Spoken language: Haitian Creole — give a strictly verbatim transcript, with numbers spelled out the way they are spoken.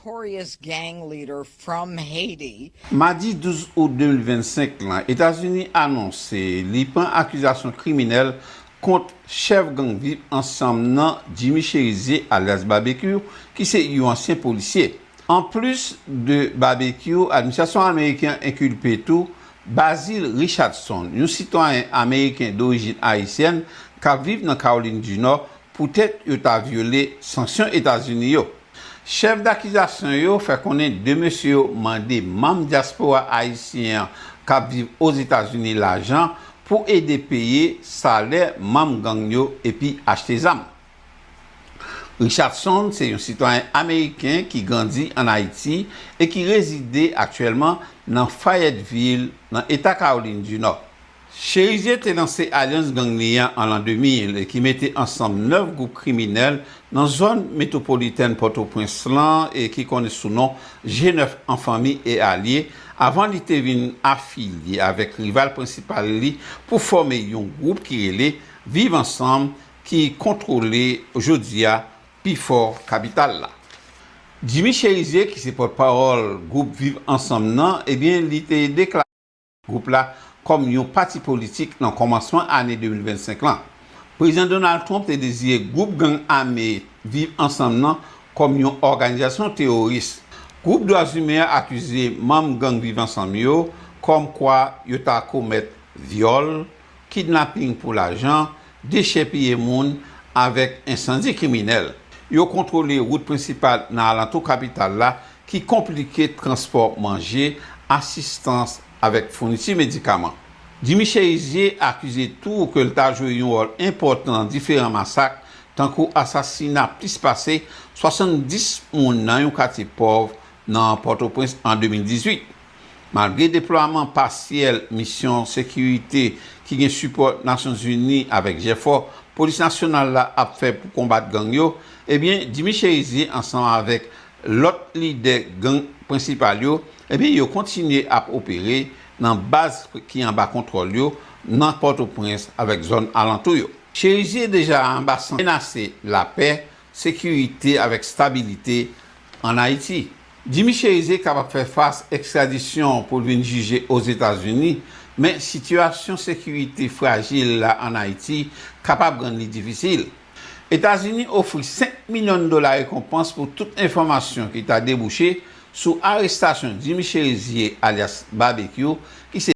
notorious gang leader from Haiti. Madi douz out de mil vennsenk lan, Etazini anonse li pran akizasyon kriminèl kont chèf gang Viv Ansanm nan, Jimmy Chérizier alyas Babekyou, ki se yon ansyen polisye. Anplis de Babekyou, administrasyon ameriken an enkilpe tou Basil Richardson, yon sitwayen ameriken dorijin ayisyèn k ap viv nan Kawolin di Nò, poutèt yo ta vyole sanksyon Etazini yo. Chèf dakizasyon yo fè konnen de mesye yo mande manm dyaspora ayisyen an k ap viv Ozetazini lajan pou ede peye salè manm gang yo epi achte zam. Richardson se yon sitwayen ameriken ki grandi ann Ayiti e ki rezide aktyèlman nan Fayetteville, nan Eta Kawolin di Nò. Chérizier te lanse alyans gang li an an lan de mil e ki mete ansanm nèf gwoup kriminèl nan zòn metwopolitèn Pòtoprens lan e ki konnen sou non G nèf An Fanmi e Alye, avan li te vin afilye avèk rival prensipal li pou fòme yon gwoup ki rele Viv Ansanm, ki kontwole jodi a pifò kapital la. Jimmy Chérizier, ki se pòtpawòl gwoup Viv Ansanm nan, ebyen, li te deklare gwoup la kòm yon pati politik nan kòmansman ane de mil vennsenk lan. Prezidan Donald Trump te deziye gwoup gang ame Viv Ansanm nan kòm yon òganizasyon teworis. Gwoup dwa imen an akize manm gang Viv Ansanm yo kòmkwa yo ta komèt vyòl, kidnaping pou lajan, dechèpiye moun avèk ensandi kriminèl. Yo kontwole wout prensipal nan alantou kapital la ki konplike transpò manje, asistans avèk founiti medikaman. Jimmy Chérizier akize tou ke l ta jwe yon wòl enpòtan nan diferan masak, tankou asasina plis pase swasanndis moun nan yon katye pòv nan Pòtoprens an de mil dizuit. Malgre deplwaman pasyèl misyon sekirite ki gen sipò Nasyonzini avèk jèfò Polis Nasyonal la ap fè pou konbat gang yo, ebyen, Jimmy Chérizier ansanm avèk lòt lidè gang prensipal yo, ebyen, yo kontinye ap opere nan baz ki anba kontwòl yo nan Pòtoprens avèk zòn alantou yo. Chérizier deja anba sanksyon menase lapè, sekirite avèk stabilite ann Ayiti. Jimmy Chérizier kapab fè fas ekstradisyon pou l vin jije Ozetazini, men sitiyasyon sekirite frajil la ann Ayiti kapab rann li difisil. Etazini ofri senk milyon dola rekonpans pou tout enfòmasyon ki ta debouche sou arestasyon Jimmy Chérizier alyas Babekyou, ki se